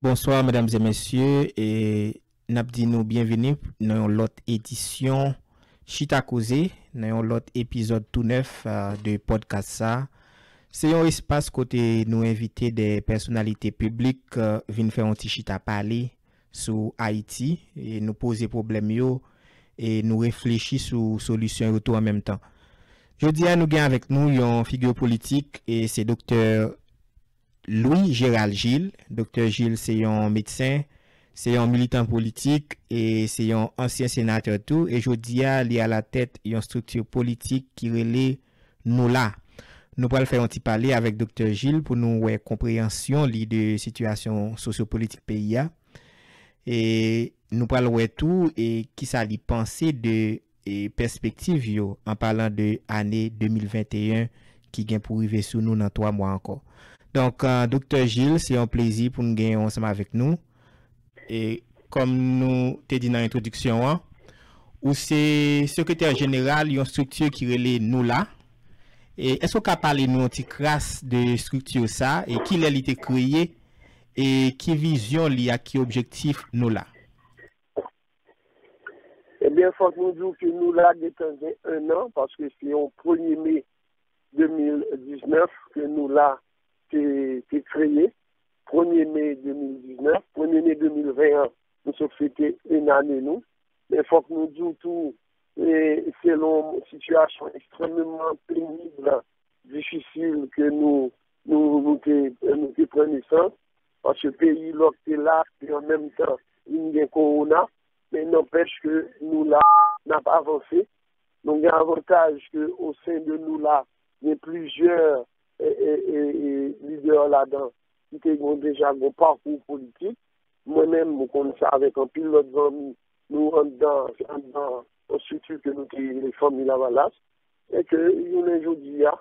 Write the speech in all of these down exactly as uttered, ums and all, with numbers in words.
Bonswa, medam e mesye, e n ap di nou byenvini nan yon lòt edisyon Chita Koze, nan yon lòt epizòd tou nèf, ah, de pòdkas sa. Se yon espas kote nou envite de pèsonalite piblik, ah, vin fè yon ti chita pale sou Ayiti, e nou poze pwoblèm yo, e nou reflechi sou solisyon yo tou an menm tan. Jodi a, nou gen avèk nou yon figi politik, e se Doktè Louis Gérald Gilles. Doktè Gilles se yon medsen, se yon militan politik, e se yon ansyen senatè tou, e jodi a, li alatèt yon estrikti politik ki rele Nou La. Nou pral fè yon ti pale avèk Doktè Gilles pou nou wè konpreyansyon li de sitiyasyon sosyopolitik peyi a. E nou pral wè tou, e kisa li panse de, e pèspektiv yo, an palan de ane de mil venteyen ki gen pou rive sou nou nan twa mwa ankò. Donk, ah, Doktè Gilles, se yon plezi pou n genyen w ansanm avèk nou. E kòm nou te di nan entwodiksyon an, ou se sekretè jeneral yon estrikti ki rele Nou La. E èske w ka pale nou yon ti kras de estrikti sa, e kilè li te kreye, e ki vizyon li ak ki objektif Nou La? Ebyen, fòk nou di w ke Nou La gentan gen en an, paske se yon premye me de mil diznèf ke Nou La te, te kreye. Premye me de mil diznèf, premye me de mil ven an, nou sot fete en ane nou. Men fòk nou di w tou, e, selon sitiyasyon ekstrèmeman penib, difisil ke nou, nou, nou te, nou te pran nesans, paske peyi lòk te la, e an menm tan, vin gen kowona, men nanpèch ke Nou La, n ap avanse. Nou gen avantaj ke o sen de Nou La, gen plizyè, e, e, e, e, lidè ladan ki te gon deja gon pakou politik. Mwen menm, mwen konn sa avèk anpil lòt zanmi, nou anndan, anndan yon estrikti ke nou te rele Fanmi Lavalas. E ke jounen jodi a,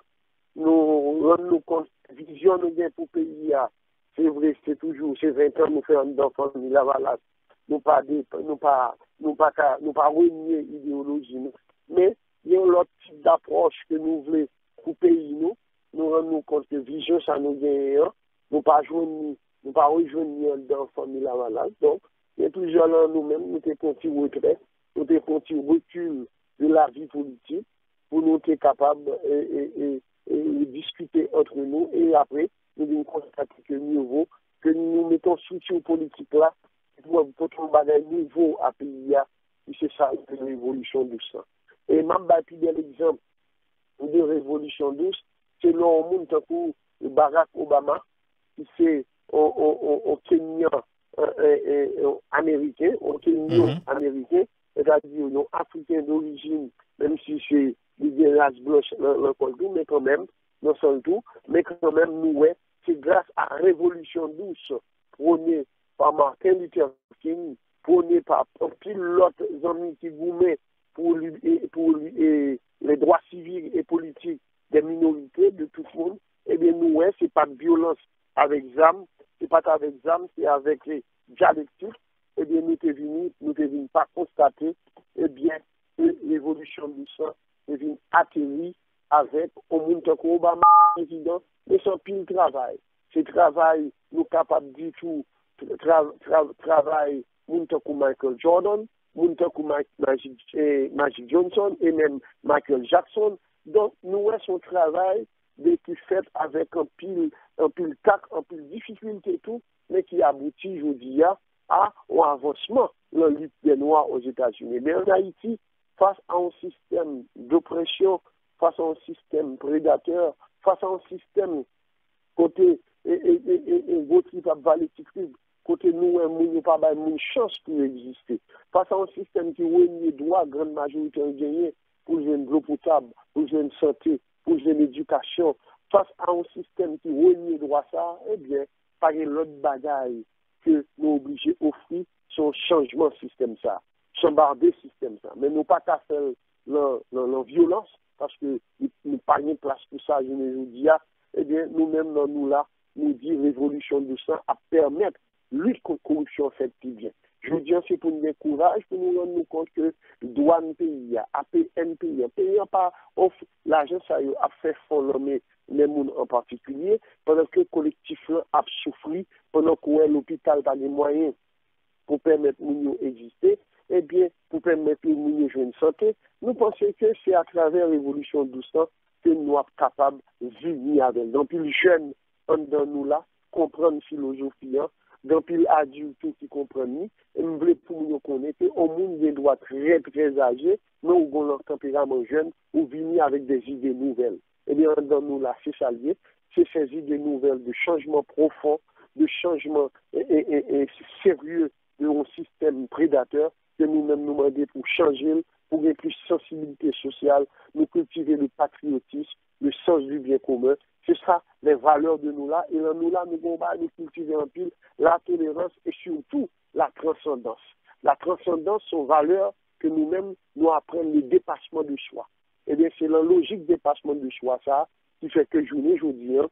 nou rann nou kont vizyon nou gen pou peyi a. Se vre, se toujou, se ven tan nou fè anndan Fanmi Lavalas. Nou pa de, nou pa, nou pa ka, nou pa renye ideyoloji nou. Men, gen yon lòt tip dapwòch ke nou vle pou peyi nou. Nou rann nou kont ke vizyon sa nou genyen an, nou pa jwenn li, nou pa rejwenn li anndan Fanmi Lavalas. Donk, gen plizyè nan nou menm, nou te pran ti retrè, nou te pran ti rekil de lavi politik pou nou te kapab, e, e, e, e, diskite antre nou, e apre, nou vin konstate ke mye vo ke nou mete yon estrikti politik la ki pou pote yon bagay nouvo a peyi a, ki se sa ki revolisyon dous lan. E m ap bay pi bèl egzanp de revolisyon dous, se lè yon moun tankou Barack Obama, ki se yon, yon, yon, yon Kenyan, e, e, e, yon Ameriken, yon Kenyo Ameriken, sètadi yon Afriken dorijin, menm si se, li gen ras blanch nan, nan kò l tou, men kanmenm, nan san l tou, men kanmenm nou wè, se gras a revolisyon dous pwone pa Martin Luther King, pwone pa anpil lòt zanmi ki goumen pou li, e, pou li, e, les droits civiques et politiques des minorités, de tout moun, ebyen, nou wè, se pa t vyolans avèk zam, se pa t avèk zam, se avèk, e, dyalektik, ebyen, nou te vini, nou te vin pa konstate, ebyen, ke revolisyon dous lan te vin ateri avèk yon moun tankou Obama prezidan, men se anpil travay. Se travay, nou kapab di tou, tra-, tra-, travay moun tankou Michael Jordan, moun tankou Ma-, Magic, eh, Magic Johnson e menm Michael Jackson. Donk, nou wè se yon travay de, ki fèt avèk anpil, anpil tak, anpil difikilte tou, men ki abouti jodi a, a yon avansman nan lit dè nwa Ozetazini. Men ann Ayiti, fas a yon sistèm dopresyon, fas a yon sistèm predatè, fas a yon sistèm kote, e, e, e, e, e gwo trip ap vale ti trip, kote nou wè moun yo pa bay moun chans pou yo egziste, fas a yon sistèm ki renye dwa grann majorite an genyen pou l jwenn dlo potab, pou l jwenn sante, pou l jwenn edikasyon, fas a yon sistèm ki renye dwa sa a, ebyen, pa gen lòt bagay ke nou oblije ofri, se yon chanjman sistèm sa, chanbarde sistèm sa. Men nou pa ka fè l nan, nan, nan vyolans, paske nou, nou pa gen plas pou sa jounen jodi a. Ebyen, nou menm nan Nou La, nou di revolisyon dous lan ap pèmèt lit kont koripsyon fèt pi byen. Jodi a, se pou n gen kouraj pou nou rann nou kont ke dwàn peyi a, A P N peyi a, peyi a pa ofri lajan sa yo ap fè fon nan men, men moun an patikilye, pandan ke kolektif lan ap soufri, pandan ke w wè lopital pa gen mwayen pou pèmèt moun yo egziste, ebyen, pou pèmèt yo, moun yo jwenn sante, nou panse ke se atravè revolisyon dous lan ke nou ap kapab vini avè l. Gen anpil jèn anndan nou la konprann filozofi an, gen anpil adilt tou ki konprann li, e m vle pou moun yo konnen ke yon moun gen dwa trè, trè aje, men ou gen yon tanperaman jèn, ou vini avèk de zide nouvèl. Ebyen, anndan nou la, se sa l ye. Se sezi de nouvèl, de chanjman pwofon, de chanjman e, e, e, e serye de yon sistèm predatè ke nou menm nou mande pou chanje l, pou gen plis sansibilite sosyal, nou kiltive le patriyotis, le sans du bien commun. Se sa, les valeurs de nou la. E lan nou la, nou gen yon bagay nou kiltive anpil, la tolerans e sitou la transandans. La transandans se yon valè ke nou menm nou aprann, le depasman de swa. Ebyen, se lan lojik depasman de swa sa a ki fè ke jounen jodi a,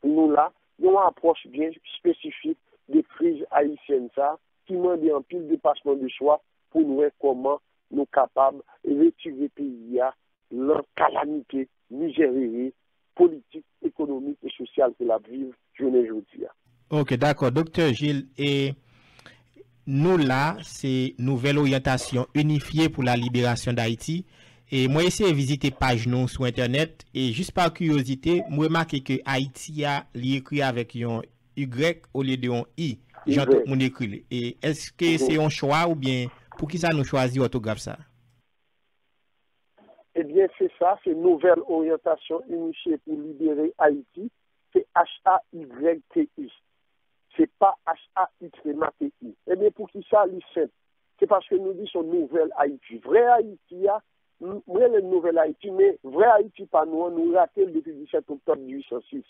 nou la, gen yon apwòch byen espesifik de kriz ayisyèn sa a ki mande anpil depasman de swa pou n wè kòman nou kapab retire peyi a lan kalamite, mizèrere politik, ekonomik e sosyal ke l ap viv jounen jodi a. Ok, dakò. Doktè Gilles, e nou la, se Nouvèl Oryantasyon Inifye pou la Liberasyon d Ayiti. E mwen eseye vizite paj nou sou entènèt, e jis pa kiryozite, m remake ke Ayiti a, li ekri avèk yon Y olye de yon I, jan tout moun ekri l. E èske se yon chwa oubyen poukisa nou chwazi òtograf sa a? Ebyen, se sa, se Nouvèl Oryantasyon Inifye pou Libere Ayiti, se H A Y T I. Se pa H A Y T I. Ebyen, poukisa li senp? Se paske nou di se yon nouvèl Ayiti. Vrè Ayiti a, m, m rele l nouvèl Ayiti, men vrè Ayiti pa nou an, nou rate l depi disèt oktòb dizuit san sis.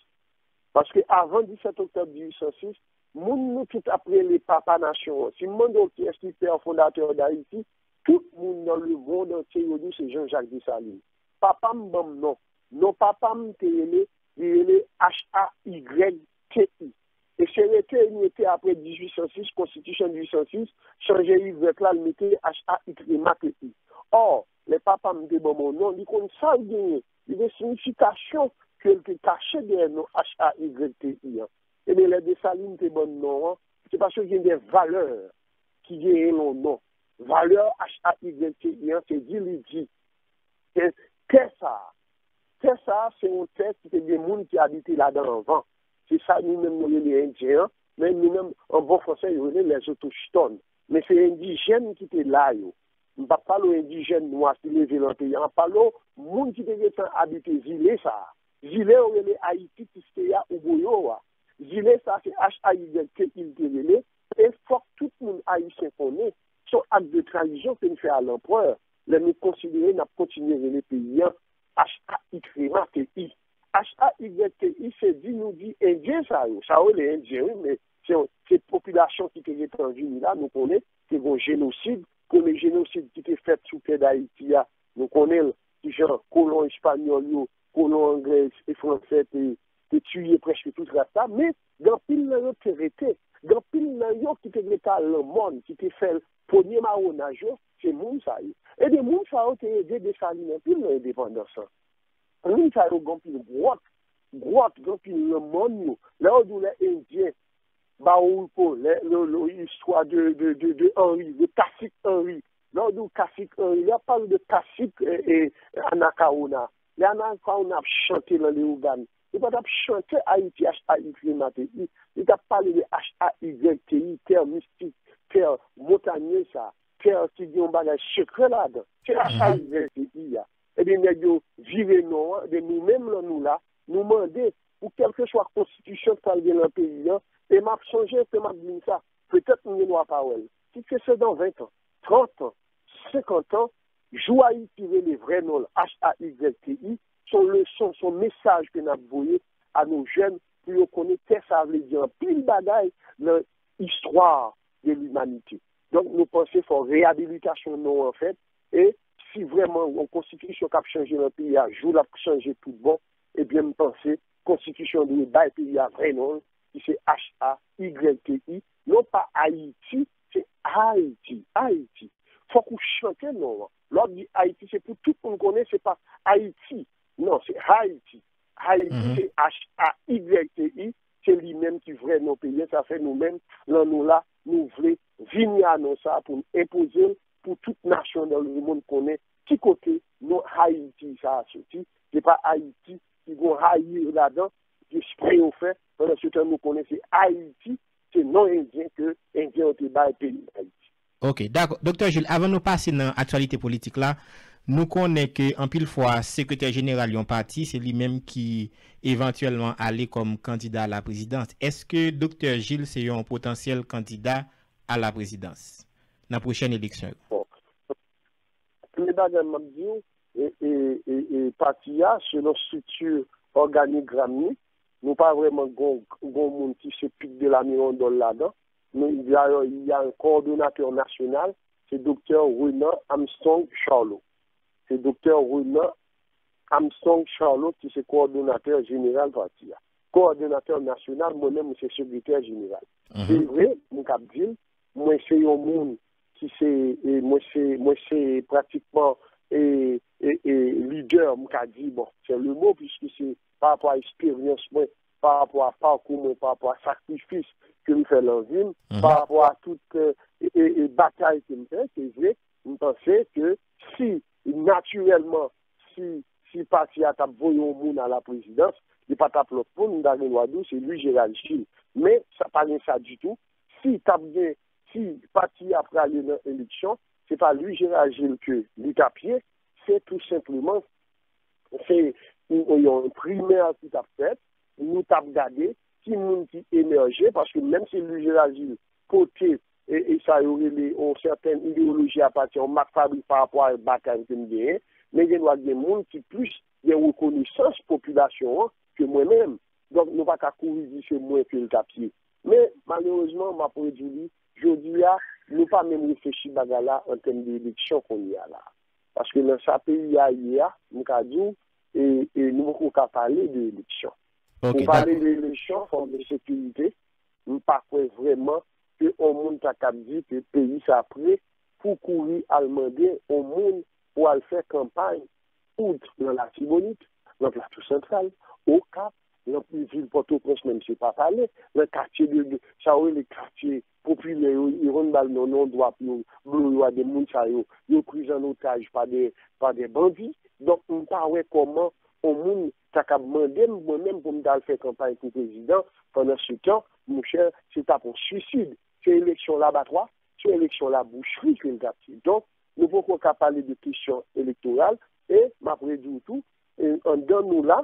Paske avan disèt oktòb dizuit san sis, moun nou tout ap rele papa nasyon an. Si m mande w kiyès ki pè fondatè d Ayiti, tout moun nan lemonn antye yo di w se Jean Jacques Dessalines. Papa m ban m non. Non papa m te rele, li rele H A Y T I. E se rete li rete apre dizuit san sis, konstitisyon dizuit san sis, chanje Y la, l mete H A Y T I. Ò, lè papa m te ban m yon non, li konn sa l genyen. Li gen siyifikasyon ke l te kache dèyè non H A Y T I an. Ebyen, lè Desalin te ban n non an, se paske gen de valè ki genyen lan non. Valè H A Y T I an, se di li di, tè, tè sa a, tè sa a, se yon tè ki te gen moun ki abite ladan anvan. Se sa nou menm nou rele Endyen an, men nou menm, an bon fransè, yo rele les autochtones. Men se endijèn ki te la yo. M p ap pale w endijèn nwa ki leve lan peyi a, m ap pale w moun ki te gentan abite zile sa a. Zile yo rele Ayiti, Kiskeya, Oboyo a. Zile sa a se H A Y T I l te rele, e fòk tout moun ayisyen konnen, se yon ak de trayizon ke n fè a lanprè, lè nou konsidere n ap kontinye rele peyi a H A Y T I. H A Y T I se di nou di Endyen sa yo, sa yo rele Endyen wi, men se, se popilasyon ki te gentan vini la, nou konnen, te gen jenosid, premye jenosid ki te fèt sou tè Dayiti a, nou konnen l, kijan kolon espanyòl yo, kolon anglè e fransè te, te tiye prèske tout ras la, men gen anpil nan yo te rete, gen anpil nan yo ki te gentan al lan mòn, ki te fè premye mawonaj yo, se moun sa yo. Ebyen, moun sa yo te ede Desalin anpil nan endepandans lan. Moun sa yo gen anpil gwòt, gwòt, gen anpil nan mòn yo. Lè yo di w lè Endyen, Baourko, lè, le, le, istwa de, de, de, de Henri, de Kasik Henri. Lè yo di w Kasik Henri, yo ap pale de Kasik, e, e, Anakawona. Lè Anakawona ap chante lan Leyogàn, li pa t ap chante Ayiti H A Y T I, li t ap pale de H A Y T I, tè mistik, tè montanye sa, tè ki gen yon bagay sekrè ladan. Se H A Y T I a. Ebyen, nèg yo vire non an, ebyen, nou menm lan nou la, nou mande pou kèlkeswa konstitisyon k pral gen lan peyi an, e m ap sonje ke m ap di n sa, petèt m gen dwa pa wè l. Kit se se dan ven an, trant an, senkant an, jou Ayiti rele vrè non l, H A Y T I, se yon leson, se yon mesaj ke n ap voye a nos jeunes pou yo konnen kè sa vle di anpil bagay nan istwa de limanite. Donk, nou panse fò reyabilitasyon non an fèt, e si vrèman yon konstitisyon k ap chanje lan peyi a, jou l ap chanje tout bon, ebyen, m panse konstitisyon dwe bay peyi a vrè non l, ki se H A Y T I, Non pa Ayiti, se Ayiti, Ayiti. Fòk ou chante non an. Lè w ap di Ayiti, se pou tout moun konnen se pa Ayiti. Non, se Ayiti. Ayiti, se H A Y T I, se li menm ki vrè non peyi a. Sa fè nou menm, lan nou la, nou vle vini a non sa pou n enpoze l pou tout nasyon nan lemonn konnen ki kote non Ayiti sa a soti. Se pa Ayiti ki gon hayi ladan, ki espre yo fè, pandan se tan nou konnen se Ayiti, se non endyen ke endyen yo te bay peyi Ayiti. Ok, dakò. Doktè Jules, avan nou pase nan aktyalite politik la, nou konnen ke anpil fwa sekretè jeneral yon pati, se li menm ki evantyèlman ale kòm kandida a la prezidans. Èske Doktè Jules se yon potansyèl kandida a la prezidans nan pwochèn eleksyon yo? Bon. Premye bagay m ap di w, e, e, e, e pati a, selon estrikti òganigram li, nou pa vrèman gon, gon moun ki se pik de la mirandòl ladan. Nou, dayè, y a un coordonnateur national, se Doktè Renan Armstrong Charlot. Se Doktè Renan Armstrong Charlot ki se kowòdonatè jeneral pati a. Kowòdonatè nasyonal, mwen menm, mwen se sekretè jeneral. Se vre, m k ap di l, mwen se yon moun ki se, e, mwen se, mwen se pratikman, e, e, e, lidè, m ka di, bon, c'est le mot, puisque se pa rapò a eksperyans mwen, pa rapò a pakou mwen, pa rapò a sakrifis ke m fè lan vi m, pa rapò a tout, e, e, e, batay ke m fè, se vre, m panse ke si, natirèlman, si, si pati a t ap voye yon moun a la prezidans, li pa t ap lòt moun, m ta gen dwa di w se Louis Gérald Gilles. Men, sa pa gen sa ditou. Si t ap gen, si pati a prale nan eleksyon, se pa Louis Gérald Gilles ke li t ap ye, se tou senpleman, se yon primè ki t ap fèt, nou t ap gade ki moun ki emèje, paske menm si Louis Gérald Gilles pote, e, e sa yo rele yon sètèn ideyoloji apati yon mak fabrik pa rapò a batay ke m genyen, men gen dwa gen moun ki plis gen rekonesans popilasyon an ke mwen menm. Donk, nou pa ka kouri di se mwen ke l t ap ye. Men, malerezman, m ap redi w li, jodi a, nou pa menm reflechi bagay la an tèm de eleksyon kounye a la. Paske nan sa peyi a ye a, m ka di w, e, e nou poko ka pale de eleksyon. Pou pale de eleksyon, fòk gen sekirite. M pa kwè vrèman ke yon moun ta kab di ke peyi sa pre pou kouri al mande yon moun pou al fè kanpay, out nan Latibonit, nan Plato Santral, Okap, nan vil Pòtoprens menm se pa pale, nan katye de, de, sa yo rele katye popilè yo, yo konn ba l non, non dwa pou yo bloyo a de moun sa yo, yo priz an otaj pa de, pa de bandi. Donk, m pa wè kòman yon moun ta kab mande m, mwen menm, pou m ta al fè kanpay pou prezidan, pandan se tan, monchè, se t ap yon swisid. Se eleksyon labatwa, se eleksyon labouchri ke l t ap ye. Donk, nou poko ka pale de kesyon elektoral, e m ap redi w tou, e anndan nou la,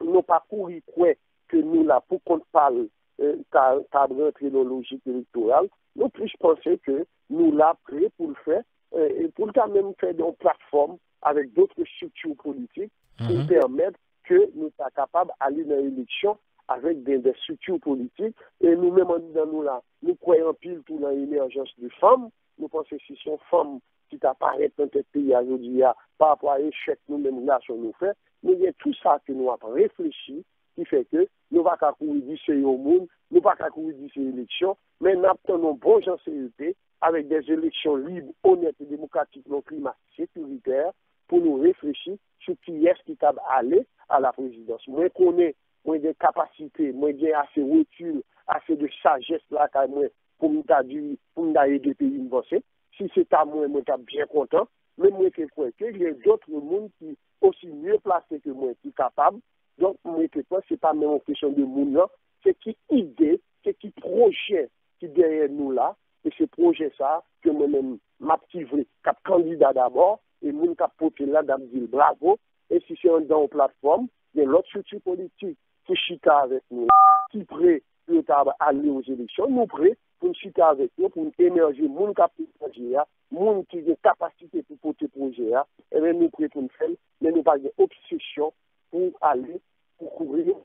nou pa kouri kwè ke nou la pou kont pa l, e, ka, ka rantre nan lojik elektoral. Nou plis panse ke nou la pre pou l fè, e, e pou l ka menm fè yon platfòm avèk dòt estrikti politik pou pèmèt ke nou ta kapab ale nan eleksyon avèk de, de estrikti politik. E nou menm anndan nou la, nou kwè anpil tou nan emèjans de fanm. Nou panse si se yon fanm ki ta parèt nan tèt peyi a jodi a, pa rapò a echèk nou menm gason nou fè, nou gen tou sa ke nou ap reflechi, ki fè ke nou pa ka kouri di se yon moun, nou pa ka kouri di se eleksyon, men n ap tann yon bon jan C E P, avèk de eleksyon lib, onèt e demokratik nan yon klima sekiritè, pou nou reflechi sou kiyès ki kab ale a la prezidans. Mwen konnen mwen gen kapasite, mwen gen ase rekil, ase de sajès lakay mwen pou m ta di, pou m ta ede peyi m vanse. Si se ta mwen, mwen t ap byen kontan. Men mwen te kwè ke gen dòt moun ki osi mye plase ke mwen ki kapab. Donk, mwen te kwè se pa menm yon kesyon de moun nan, se ki ide, se ki pwojè ki dèyè nou la, e se pwojè sa a ke mwen menm m ap ki vle, k ap kandida dabò, e moun k ap pote l la, n ap di l bravo, e si se anndan yon platfòm, gen lòt estrikti politik ki chita avèk nou la, ki pre pou yo ta ale o eleksyon, nou pre pou n chita avèk yo, pou n emèje moun k ap emèje a, moun ki gen kapasite pou pote pwojè a, enben nou pre pou n fè l, men nou pa gen obsesyon pou ale, pou kouri,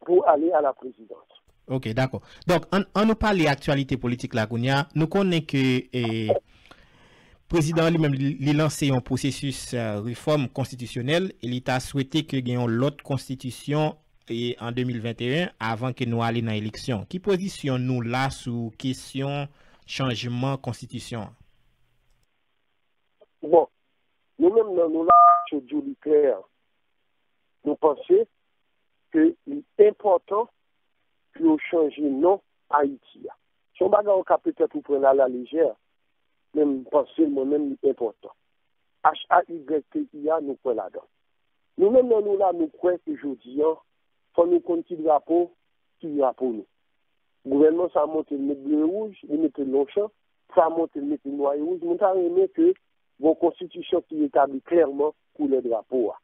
pou ale a la prezidans. Ok, dakò. Donk, an, an nou pale aktyalite politik la kounye a, nou konnen ke, e, prezidan an li menm, li, li lanse yon pwosesis, e, refòm konstitisyonèl e li ta swete ke gen yon lòt konstitisyon e an de mil venteyen, avan ke nou ale nan eleksyon? Ki pozisyon nou la sou kesyon chanjman konstitisyon an? Bon, nou menm nan nou la, Joe Joe li klè. Nou panse ke li enpòtan pou yo chanje non Ayiti a. Se yon bagay ou ka petèt ou pran l alalejè, men m panse l mwen menm li enpòtan. H A Y T I a nou kwè ladan. Nou menm nan nou la, nou kwè ke jodi an, fò nou konn ki drapo, ki drapo nou. Gouvènman sa monte, l met ble e wouj, li mete l nan chan, sa monte, l mete nwa e wouj. Mwen ta renmen ke gen yon konstitisyon ki etabli klèman koulè drapo a.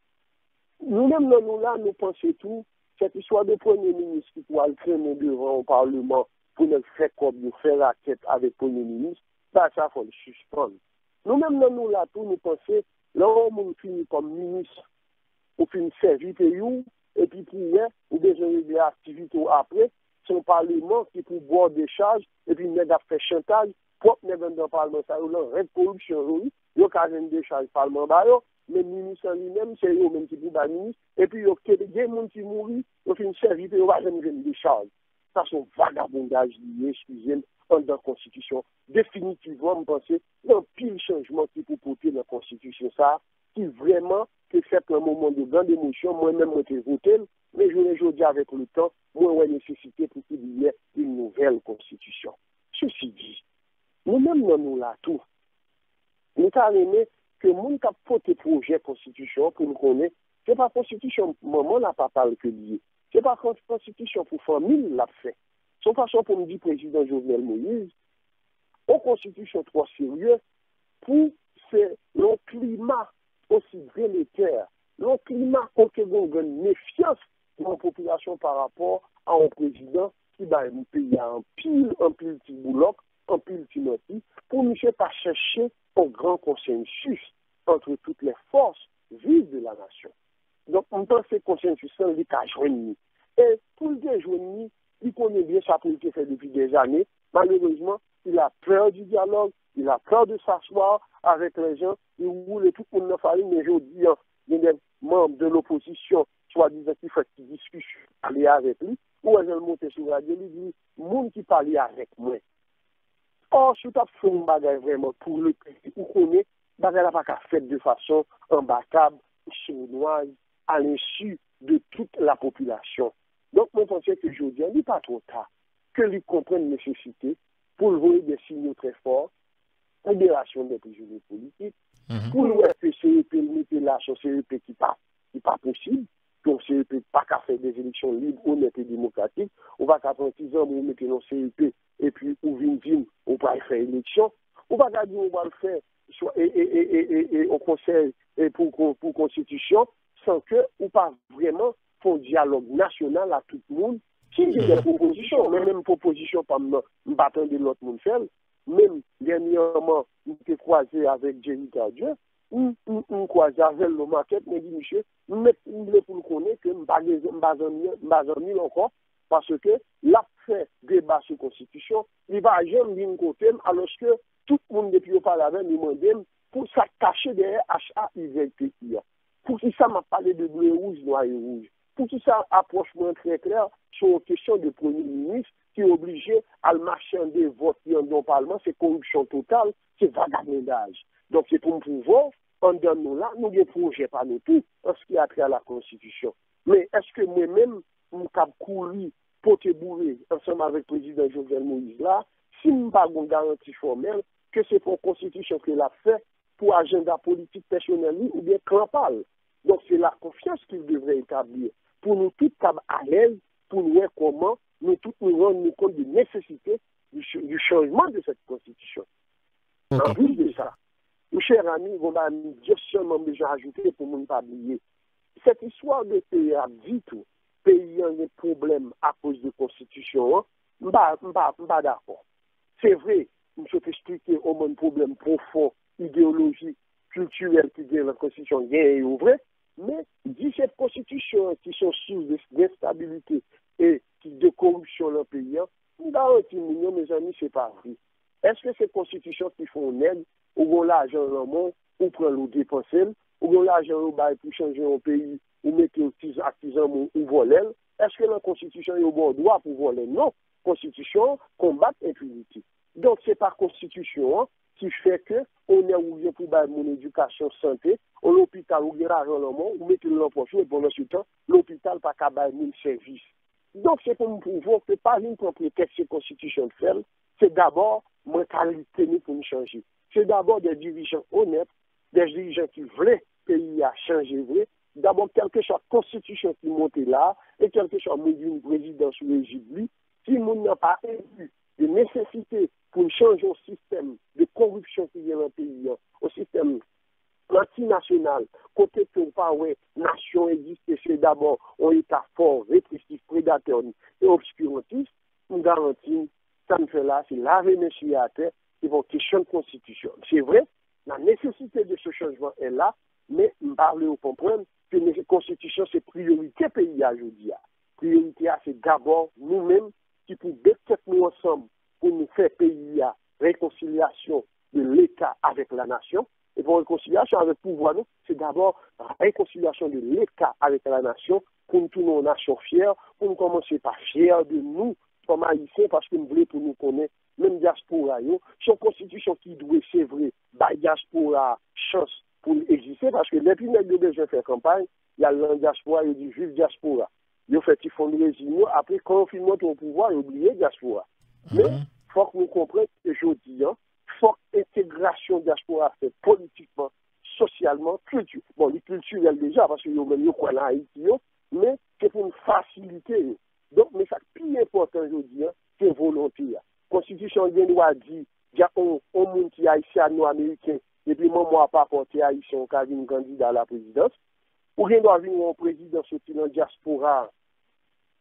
Nou menm nan nou la, nou panse tou, sèt istwa de premye minis ki pou al trennen devan yon palman pou nèg fè kòb yo, fè rakèt avèk premye minis, bagay sa fò l sispann. Nou menm nan nou la tou, nou panse, lè yon moun fini kòm minis, ou fin sèvi peyi w, epi pou w wè, ou bezwen regle aktivite w apre, se yon palman ki pou ba w dechaj, epi nèg ap fè chantaj, pwòp nèg anndan palman sa yo lan rèd koripsyon yo wi, yo ka jwenn dechaj palman ba yo, men minis lan li menm, se yo menm ki pou bay minis, epi yo kite gen moun ki mouri, yo fin sèvi peyi yo pa janm jwenn dechaj. Sa se yon vagabondaj li ye, eskize m, anndan konstitisyon. Definitivman, m panse gen anpil chanjman ki pou pote nan konstitisyon sa a, ki vrèman te fèt nan moman de grand émotion. Mwen menm, mwen te vote l, men jounen jodi a, avèk letan, mwen wè nesesite pou pibliye yon nouvèl konstitisyon. Sesi di, nou menm nan nou la tou, nou ta renmen ke moun k ap pote pwojè konstitisyon an pou l konnen se pa konstitisyon manman l a papa l ke li ye. Se pa konstitisyon pou fanmi l l ap fè. Se yon fason pou m di prezidan Jovenel Moïse, yon konstitisyon twò serye pou se yon klima osi deletè, yon klima kote gen yon grenn mefyans nan popilasyon pa rapò a yon prezidan ki bay peyi a anpil, anpil ti boulòk, anpil ti manti, pou misye pa chèche yon gran konsensis entre toutes les forces vives de la nation. Donk, m panse konsensis lan, li ka jwenn li. E pou l te jwenn li, li konnen byen sa pou l te fè depi dèzane. Malerezman, il a peur du dialogue, il a peur de s'asseoir avec les gens, li woule tout moun nan farin, men jodi an, gen de manm de lopozisyon, swadizan ki fè ti diskisyon, pale avèk li, ou wè jan l monte sou radyo, li di, moun ki pale avèk mwen. Or, si w t ap fè yon bagay vrèman pou le peyi, ou konnen bagay la pa ka fèt de fason anba tab, sournwaz, à l'insu de toute la population. Donk, mwen panse ke jodi a, li pa twò ta, ke li konprann nesesite pou l voye de sinyal trè fò, liberasyon de prizonye politik, pou l wè ke C E P l mete la, se yon C E P ki pa, ki pa posib, ke yon C E P pa ka fè de eleksyon lib, onèt e demokratik, ou pa ka pran ti zanmi ou mete nan C E P, epi ou vin di m ou pral fè eleksyon, ou pa ka di m ou pral fè swa, e, e, e, e, e, e, yon konsèy e pou, pou, pou konstitisyon, san ke ou pa vrèman fè yon dyalòg nasyonal a tout moun, ki gen de pwopozisyon, mwen menm pwopozisyon pa m nan, m pa tande lòt moun fè l, menm dènyèman, m te kwaze avèk Jerry Tardieu, m, m, m kwaze avè l nan makèt, mwen di misye, m mèt, m vle pou l konnen ke m pa gen, m pa zanmi, m pa zanmi l ankò, paske l ap fè deba sou konstitisyon, li pa janm vin kote m, alòske tout moun depi yo pale avè m, yo mande m pou sa k kache dèyè H A Y T I a. Poukisa m ap pale de ble e wouj, nwa e wouj? Poukisa apwòch mwen trè klè sou yon kesyon de premye minis ki oblije al machande vòt li anndan yon palman, se koripsyon total, se vagabondaj. Donk, se pou m pwouve w, anndan nou la, nou gen pwojè pa nou tou, an ce qui a trait à la konstitisyon. Men, èske mwen menm, m kab kouri pote boure ansanm avèk prezidan Jovenel Moïse la, si m pa gon garanti fòmèl ke se pa yon konstitisyon ke l ap fè pou ajanda politik pèsonèl li oubyen klan pa l. Donk, se la konfyans ki devre etabli pou nou tout kab alèz, pou n wè kòman nou tout nou rann nou kont de nesesite du, du changement de cette constitution. Anplis de sa, mon cher ami, gon bagay m just sèlman bezwen ajoute pou moun pa bliye. Cette histoire de peyi ap di tou, peyi an gen pwoblèm akoz de konstitisyon an, m pa, m pa, m pa dakò. Se vre, m sot esplike yon bann pwoblèm pwofon, ideyolojik, kiltirèl ki gen nan konstitisyon an, genyen yo vre, men di se konstitisyon an ki se yon sous de, de enstabilite e ki de koripsyon nan peyi an, m garanti moun yo, mezanmi, se pa vre. Èske se konstitisyon ki fè yon nèg, ou gen lajan nan men w, ou pran l, ou depanse l, ou gen lajan yo bay pou chanje yon peyi, ou mete l ak ti zanmi w, ou vòlè l? Èske nan konstitisyon yo ba w dwa pou vòlè? Non. Konstitisyon an konbat enpinite. Donk, se pa konstitisyon an ki fè ke onè ou gen pou bay moun edikasyon, sante, yon lopital ou gen lajan nan men w, ou mete l nan pòch ou, e pandan se tan, lopital pa ka bay moun sèvis. Donk, se pou n pwouve w ke pa vin pran pretèks se konstitisyon k fè l, se dabò mantalite nou pou n chanje. Se dabò de dirijan onèt, de dirijan ki vle peyi a chanje vre, dabò kèlkeswa konstitisyon ki monte la a, e kèlkeswa moun ki vin prezidan sou ejid li, si moun nan pa enbi de nesesite pou n chanje yon sistèm de koripsyon ki gen nan peyi an, yon sistèm antinasyonal, kote ke w pa wè nasyon egziste, se dabò yon eta fò, represif, predatè e obskirantis, m garanti w, sa n fè la, se lave men sye atè, se pa yon kesyon de konstitisyon. Se vre, la nécessité de ce changement est là, men m pa vle yo konprann ke konstitisyon se priyorite peyi a jodi a. Priyorite a se dabò nou menm ki pou met tèt nou ansanm pou nou fè peyi a rekonsilyasyon de Leta avèk la nasyon, e pa rekonsilyasyon avèk pouvwa nou, se dabò rekonsilyasyon de Leta avèk la nasyon pou n tounen yon nasyon fyè, pou n kòmanse pa fyè de nou kòm Ayisyen, paske m vle pou nou konnen, menm dyaspora yo, se yon konstitisyon ki dwe, se vre, bay dyaspora a chans pou l egziste, paske depi nèg yo bezwen fè kanpay, y al nan dyaspora, yo di viv dyaspora. Yo fè ti fundraising yo, apre, kan yo fin monte o pouvwa, yo bliye dyaspora. Men, fòk nou konprann ke jodi a, fòk entegrasyon dyaspora a fèt politikman, sosyalman, kilti-, bon, li kiltirèl deja, paske yo menm yo kwè nan Ayiti yo, men se pou n fasilite yo. Donk, men sa k pi enpòtan jodi a, se volonte a. Konstitisyon an gen dwa di, dya-, on, on moun ki ayisyano-ameriken, depi manman w a papa w te ayisyen, ou ka vin kandida a la prezidans. Ou gen dwa vin wè yon prezidan soti nan dyaspora a,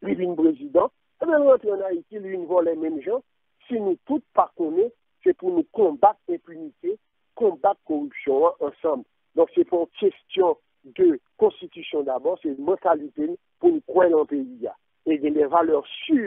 li vin prezidan. Ebyen, l rantre ann Ayiti, li vin vòlè menm jan. Si nou tout pa konnen, se pou nou konbat enpinite, konbat koripsyon an ansanm. Donk, se pa yon kesyon de konstitisyon dabò, se mantalite n pou n kwè nan peyi a. E gen de valè si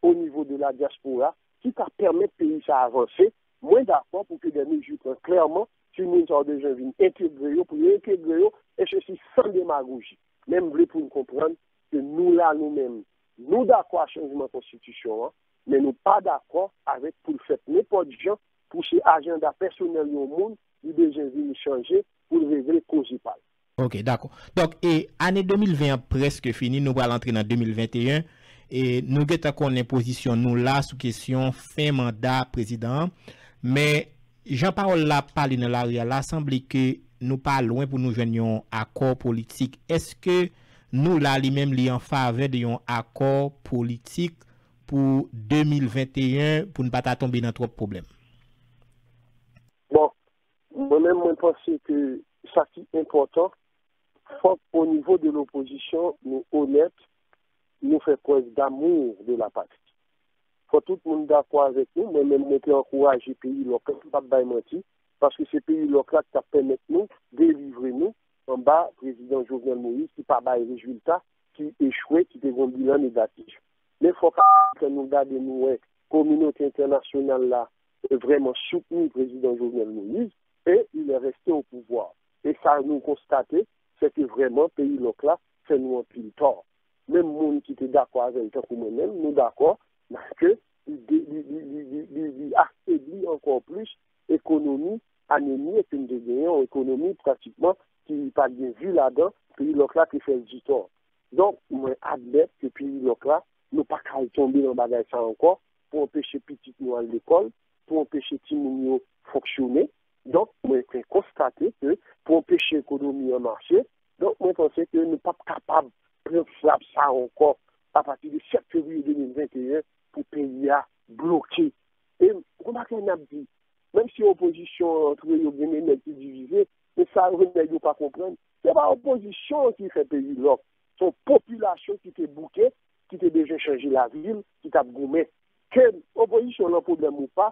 o nivo de la dyaspora ki ka pèmèt peyi sa a avanse. Mwen dakò pou ke de mezi pran klèman, si moun sa yo bezwen vin entegre yo, pou yo entegre yo, e sesi san demagoji. Men m vle pou n konprann ke nou la, nou menm, nou dakò a chanjman konstitisyon an, men nou pa dakò avèk pou l fèt nenpòt jan, pou se ajanda pèsonèl yon moun, li bezwen vin chanje pou l regle koze pa l. Ok, dakò. Donk, e, ane de mil ven an prèske fini, nou pral antre nan de mil venteyen, e nou gentan konnen pozisyon nou la sou kesyon fen manda prezidan an. Men, jan pawòl la ap pale nan lari a la, sanble ke nou pa lwen pou nou jwenn yon akò politik. Èske nou la, li menm, li an favè de yon akò politik pou de mil venteyen, pou n pa ta tonbe nan twòp pwoblèm? Bon, mwen menm, mwen panse ke sa ki enpòtan, fòk o nivo de lopozisyon, nou onèt, nou fè prèv d'amour de la patrie. Fò tout moun dakò avèk nou, mwen menm, mwen te ankouraje peyi lòk la, m p ap bay manti, paske se peyi lòk la ki t ap pèmèt nou delivre nou anba prezidan Jovenel Moïse ki pa bay rezilta, ki echwe, ki te gen yon bilan negatif. Men fòk nou gade, nou wè kominote entènasyonal la vrèman soutni prezidan Jovenel Moïse, et il est resté au pouvoir. E sa nou konstate, se ke vrèman peyi lòk la fè nou anpil tò. Menm moun ki te dakò avè l, tankou mwen menm, nou dakò ke li, li, li, li, li, li, li afebli ankò plis ekonomi, anemi ke n te genyen, yon ekonomi pratikman ki pa t gen vi ladan, peyi lòk la te fè l di tò. Donk, mwen admèt ke peyi lòk la, nou pa ka al tonbe nan bagay sa ankò pou anpeche pitit nou al lekòl, pou anpeche timoun yo fonksyone. Donk, mwen te konstate ke pou anpeche ekonomi an mache, donk, mwen panse ke nou p ap kapab pran frap sa ankò apati de sèt fevriye de mil venteyen pou peyi a bloke. E w konprann n ap di, menm si opozisyon antre yo gen de nèg ki divize, men sa yo nèg yo pa konprann, se pa opozisyon an ki fè peyi lòk. Se yon popilasyon ki te bouke, ki te bezwen chanje lavi l, ki t ap goumen. Ke opozisyon nan pwoblèm ou pa,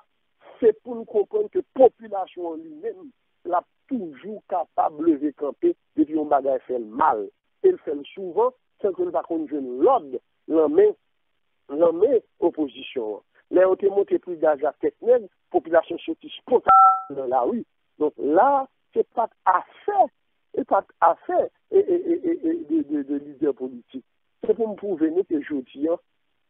se pou n konprann ke popilasyon an li menm, l ap toujou kapab leve kanpe depi yon bagay fè l mal. E l fè l souvan, san ke l pa konn jwenn lòd nan men, nan men opozisyon an. Lè yo te monte pri gaz la tèt nèg, popilasyon soti spontaneman nan lari. Donk la, se pa t afè, se pa t afè e, e, e, e, e de, de, de lidè politik. Se pou m pwouve nou ke jodi a,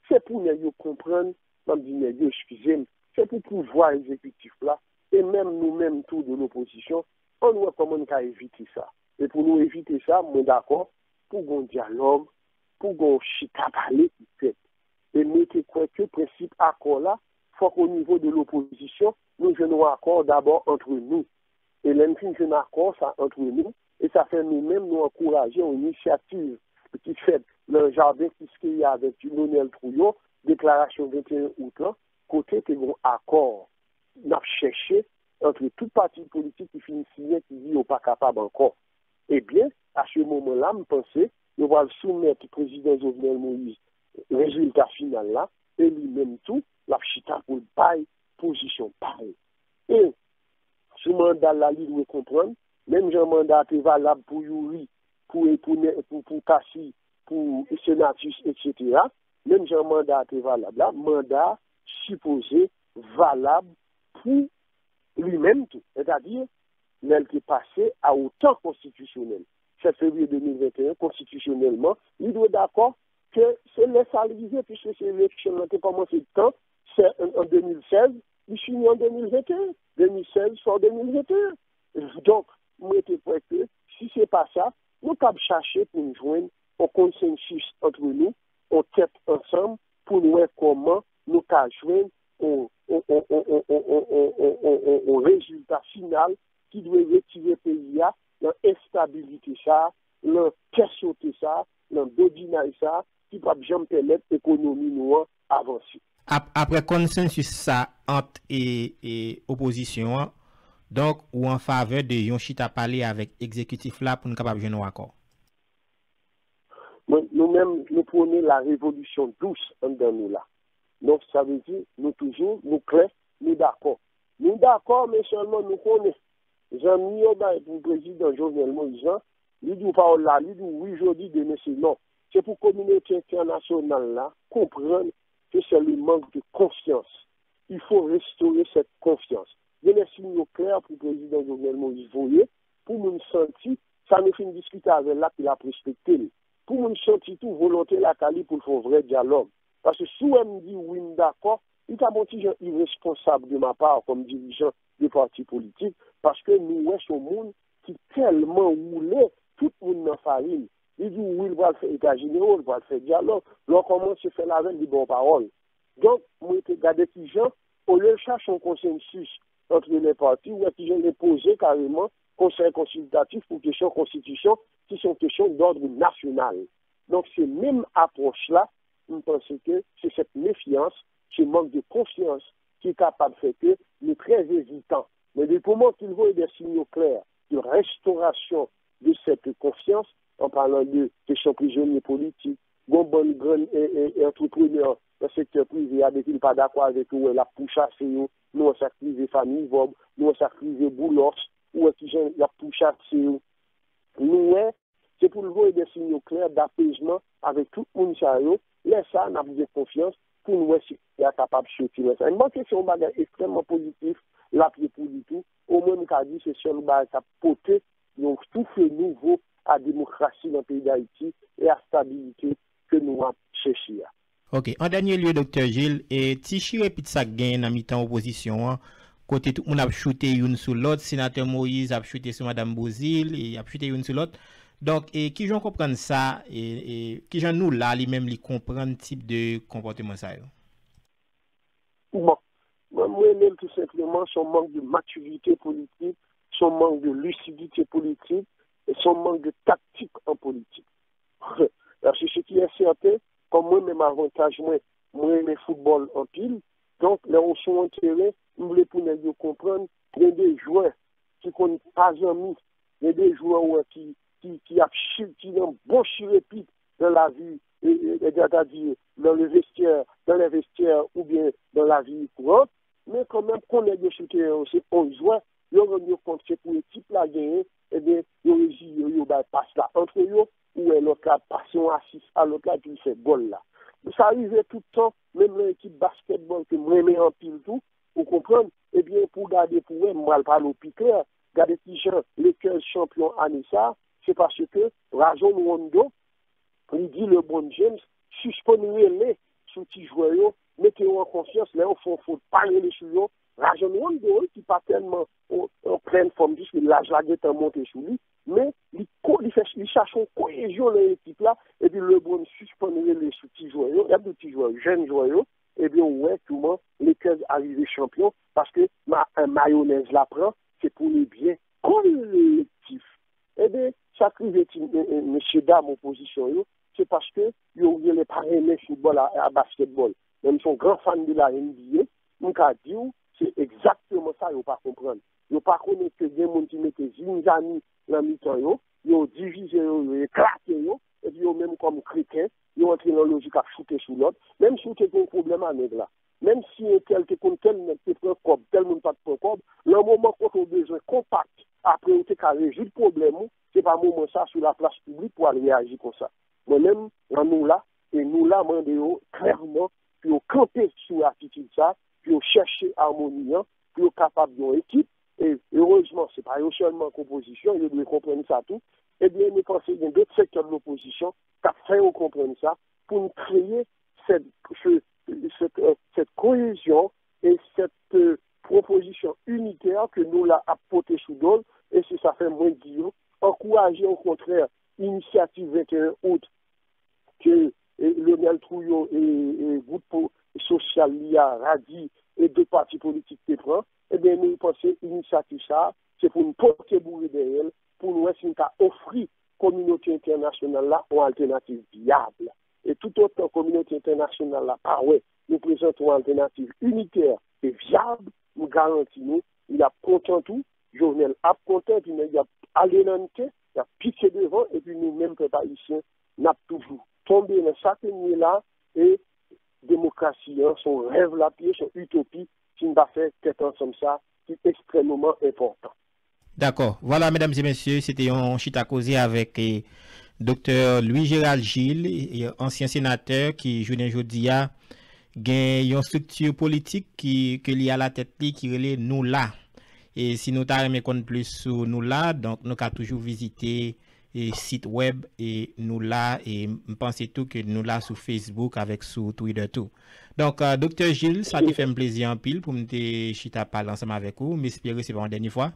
se pou nèg yo konprann, m ap di nèg yo, eskize m, se pou pouvwa egzekitif la, e menm nou menm tou de lopozisyon, ann wè kòman n ka evite sa. E pou nou evite sa, mwen dakò pou gon dyalòg, pou gon chita pale ki fèt. E mwen te kwè ke prensip akò la, fòk o nivo de lopozisyon, nou jwenn yon akò dabò antre nou. E lè n fin jwenn akò sa antre nou, e sa fè nou menm nou ankouraje yon inisyativ ki fèt nan jaden Kiskeya avèk Lionel Trouillot, deklarasyon venteyen out lan, kote te gon akò n ap chèche antre tout pati politik ki fin siyen ki di yo pa kapab ankò. Ebyen, a se moman la, m panse yo pral soumèt prezidan Jovenel Moïse rezilta final la, e li menm tou, l ap chita pou l bay pozisyon pa l. E sou manda l la, li dwe konprann, menm jan manda a te valab pou Youri, pou, pou, pou, pou Cassy, pou Senatus, etsetera, menm jan manda a te valab la, manda a sipoze valab pou li menm tou. Sètadi, lè l te pase a otan konstitisyonèl, sèt fevriye de mil venteyen, konstitisyonèlman, li dwe dakò ke se lè sa l rive, piske se eleksyon an te kòmanse tan, se an de mil sèz, li fini an de mil venteyen, de mil sèz jiska de mil venteyen. Donk, mwen te kwè ke si se pa sa, nou kab chache pou n jwenn yon konsansis antre nou, yon tèt ansanm, pou n wè kòman nou ka jwenn yon, yon, yon rezilta final ki dwe retire peyi a nan enstabilite sa a, nan kè sote sa a, nan dodinay sa a, ki p ap janm pèmèt ekonomi nou an avanse. Ap-, apre konsansis sa ant e, e opozisyon an, donk, ou an favè de yon chita pale avèk egzekitif la pou n kapab jwenn yon akò? Mwen, nou menm, nou pwone la revolisyon dous anndan nou la. Donk, sa vle di, nou toujou, nou klè, nou dakò. Nou dakò, men sèlman nou konnen. Zanmi yo bay pou prezidan Jovenel Moïse lan, li di w pawòl la, li di w wi jodi, demen se non. Se pou kominote entènasyonal la konprann ke c'est le manque de confiance. Il faut restaurer cette confiance. Gen de siy yo klè pou prezidan Jovenel Moïse voye, pou moun santi sa nou fin diskite avè l la, ke l ap respekte l. Pou moun santi tou volonte lakay li pou l fè yon vrè dyalòg. Paske si w wè m di wi, m dakò, li ta yon ti jan iresponsab de ma part kòm dirijan de pati politik, paske nou wè se yon moun ki tèlman woule tout moun nan farin. Li di w wi, l pral fè eta jenero, l pral fè dyalòg. Lè w kòmanse fè l avè l, li ba w pawòl. Donk, mwen te gade kijan, olye l chache yon konsansis antre lè pati, ou wè kijan l enpoze kareman konsèy konsiltatif pou kesyon konstitisyon, ki se yon kesyon dòd nasyonal. Donk, se menm apwòch la, m panse ke se sèt mefyans, se mank de konfyans ki kapab fè ke nou trè ezitan. Men depi moman ke l voye de siy klè de restorasyon de sèt konfyans, an palan de kesyon prizonye politik, gon bann grann, e, e, e antreprenè nan sektè prive a, depi l pa dakò avèk yo, w wè l ap pouchase yo, nou wè sa k rive Fanny Vob, nou wè sa k rive Boulos, ou wè kijan y ap pouchase yo. Nou wè, se pou l voye de siy klè dapezman avèk tout moun sa yo, lè sa a, n ap gen konfyans pou n wè si peyi a kapab soti nan sa. M panse se yon bagay ekstrèmman pozitif, l ap ye pou li tou. Omwen, m ka di se sèl bagay k ap pote yon soufe nouvo a demokrasi nan peyi Dayiti e a stabilite ke nou ap chèche a. Ok. An dènye lye, Doktè Gilles, e ti chirepit sa k genyen nan mitan opozisyon an, kote tout moun ap choute youn sou lòt, senatè Moïse ap choute sou madanm Beauzile, e y ap choute youn sou lòt. Donk, e kijan w konprann sa, e, e kijan nou la li menm li konprann tip de konpòteman sa yo? Bon, mwen, mwen renmen l tou senpleman, se yon mank de matirite politik, se yon mank de lisidite politik, e se yon mank de taktik an politik. Paske se ki e sèten, kòm mwen menm avantaj mwen, mwen renmen foutbòl anpil, donk lè w sou yon teren, m vle pou nèg yo konprann, gen de jwè ki konn pa zanmi, gen de jwè ou wè ki, ki, ki ap chi-, ki nan bon chirepit nan lavi, e, e, e, sètadi, dans le vestiaire, dans les vestiaires oubyen nan lavi kourant, men kanmenm, kon nèg yo sou teren yo, se onz jwè, yo rann yo kont se pou ekip la genyen, ebyen, yo reziye yo, yo bay pas la antre yo, ou wè lòt la ap pase yon asis a lòt la, epi l fè gòl la. Sa rive tout tan, menm nan ekip baskètbòl ke m renmen anpil tou, ou konprann, ebyen, pou w gade pou w wè, m pral pale w pi klè, gade kijan Lakers chanpyon ane sa a, se paske Rajon Rondo, Li di LeBron James, sispann rele sou ti jwè yo, mete yo an konfyans, lè yo fè yon fot, pa rele sou yo. Rajon Rondo, wi, ki pa tèlman o- an plèn fòm, piske laj la gentan monte sou li, men li ko- li fè li chache yon koyezyon nan ekip la, epi LeBron sispann rele sou ti jwè yo, y ap di ti jwè yo, jèn jwè yo, ebyen ou wè kouman Lakers a rive chanpyon, paske ma- mayonèz la pran, se pou le byen kolektif. Ebyen, sa k rive ti e- e- mesye dam opozisyon yo, se paske yo genlè pa renmen foutbòl a, a baskètbòl. Men m se yon gran fan de la N B A, m ka di w, se egzakteman sa yo pa konprann. Yo pa konnen ke gen moun ki mete zinzani nan mitan yo, yo divize yo, yo eklate yo, epi yo menm kòm kreten, yo antre nan lojik ap choute sou lòt. Menm si w te gen yon pwoblèm a nèg la, menm si entèl te konn tèl nèg te pran kòb, tèl moun pa t pran kòb, nan moman kote w bezwen konpak, apre ou te ka rezoud pwoblèm ou, se pa moman sa sou laplas piblik pou al reyaji konsa. Mwen menm, nan nou la, e nou la mande yo klèman pou yo kanpe sou atitid sa, pou yo chèche amoni an, pou yo kapab yon ekip, e erezman, se pa yo sèlman k opozisyon, yo dwe konprann sa tou. Ebyen, nou panse gen dòt sektè de lopozisyon k ap fè yo konprann sa, pou n kreye sèt, se- sèt, euh, sèt koyezyon e sèt, euh, pwopozisyon initè ke nou la ap pote sou do l, e se sa fè mwen di yo, ankouraje okontrè inisyativ venteyen out ke, e, Lionel Trouillot e, e gwoup po- sosyal li a, Radi, e dòt pati politik te pran, ebyen, nou panse inisyativ sa a, se pou n pote boure dèyè l, pou n wè si n ka ofri kominote entènasyonal la yon altènativ vyab. E toutotan kominote entènasyonal la pa wè nou prezante yon altènativ initè e vyab, m garanti nou, li ap kontan tou, Jovenel ap kontan, epi nèg y ap ale nan nte, y ap pike devan, epi nou menm pèp ayisyen, n ap toujou tonbe nan sa ke n ye la, e demokrasi an, se yon rèv l ap ye, se yon itopi, si n pa fè tèt ansanm sa, ki ekstrèmeman enpòtan. Dakò. Vwala, medam e mesye, se te yon chita koze avèk, e, Doktè Louis Gérald Gilles, e, ansyen senatè ki, jounen jodi a, gen yon estrikti politik ki, ke li alatèt li, ki rele Nou La. E si nou ta renmen konn plis sou Nou La, donk, nou ka toujou vizite, e, sit wèb, e, Nou La, e m panse tou ke Nou La sou Facebook avèk sou Twitter tou. Donk, e, Doktè Gilles, sa te fè m plezi anpil pou m te chita pale ansanm avèk ou. M espere se pa yon dènye fwa.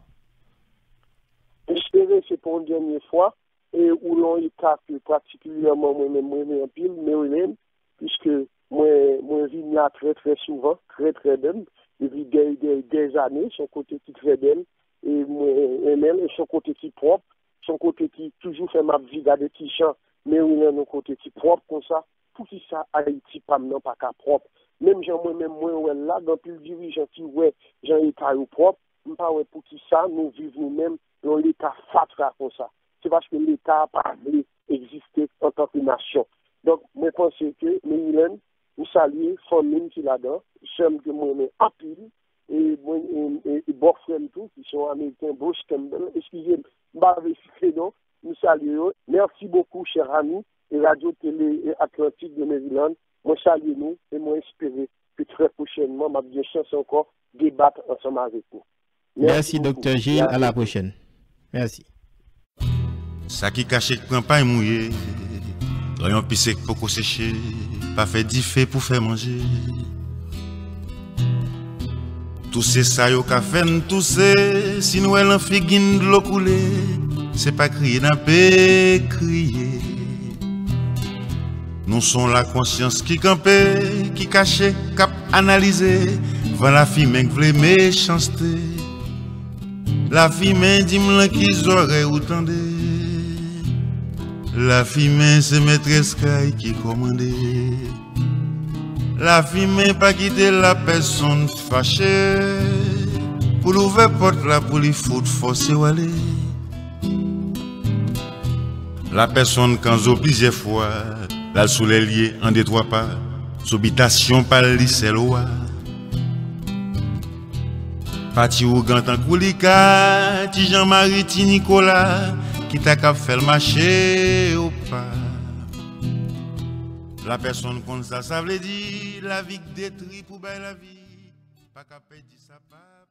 M espere se pa yon dènye fwa. E ou lan yon eta ke patikilyèman mwen menm mwen renmen anpil, Maryland, piske mwen, mwen vin la trè, trè souvan, trè, trè menm, depi dè, dè, dè zane, se yon kote ki trè bèl, e mwen renmen l, e se yon kote ki pwòp, se yon kote ki toujou fè m ap vi gade kijan Maryland yon kote ki pwòp konsa, poukisa Ayiti pa m nan pa ka pwòp? Menm jan mwen menm mwen wè l la, gen anpil dirijan ki wè jan eta yo pwòp, m pa wè poukisa nou viv nou menm nan yon leta fatra konsa. Se paske leta a pa vle egziste antanke nasyon. Donk, mwen panse ke Maryland, m salye fanmi m ki ladan, sè m ke mwen renmen anpil, e mwen, e, e, e bòfrè m tou, ki se yon Ameriken, Bruce Campbell, eskize m, m pa vle site non, m salye yo. Merci beaucoup, cher ami, e Radio Télé Atlantique de Maryland, mwen salye nou, e mwen espere ke trè pwochènman, m ap gen chans ankò debat ansanm avèk nou. Merci, Doktè Gilles. À la prochaine. Merci. Sa ki kache k pran pay mouye, ranyon pise k poko seche, pa fè dife pou fè manje. Touse sa yo ka fè n touse, si n wè lan figi n dlo koule, se pa kriye n ape kriye. Nou se yon lakonsyans ki kanpe, ki kache, k ap analize, van lafimen k vle mechanste. Lafimen, di m lan ki zòrèy ou tande. Lafimen se mètrès kay ki kòmande. Lafimen pa kite lapèsonn fache. Pou l ouvè pòt la pou li fout fòse w ale. Lapèsonn kanzo plizyè fwa, l al sou lè l ye an de twa pa, sou bitasyon pa l li sèl owa. Pati ougan tankou li ka, ti Jan Mari, ti Nikola, ki ta kab fè l mache opa. Lapèsonn konn sa sa vle di, lavi k detri pou bay lavi, pa ka pèdi sa pa.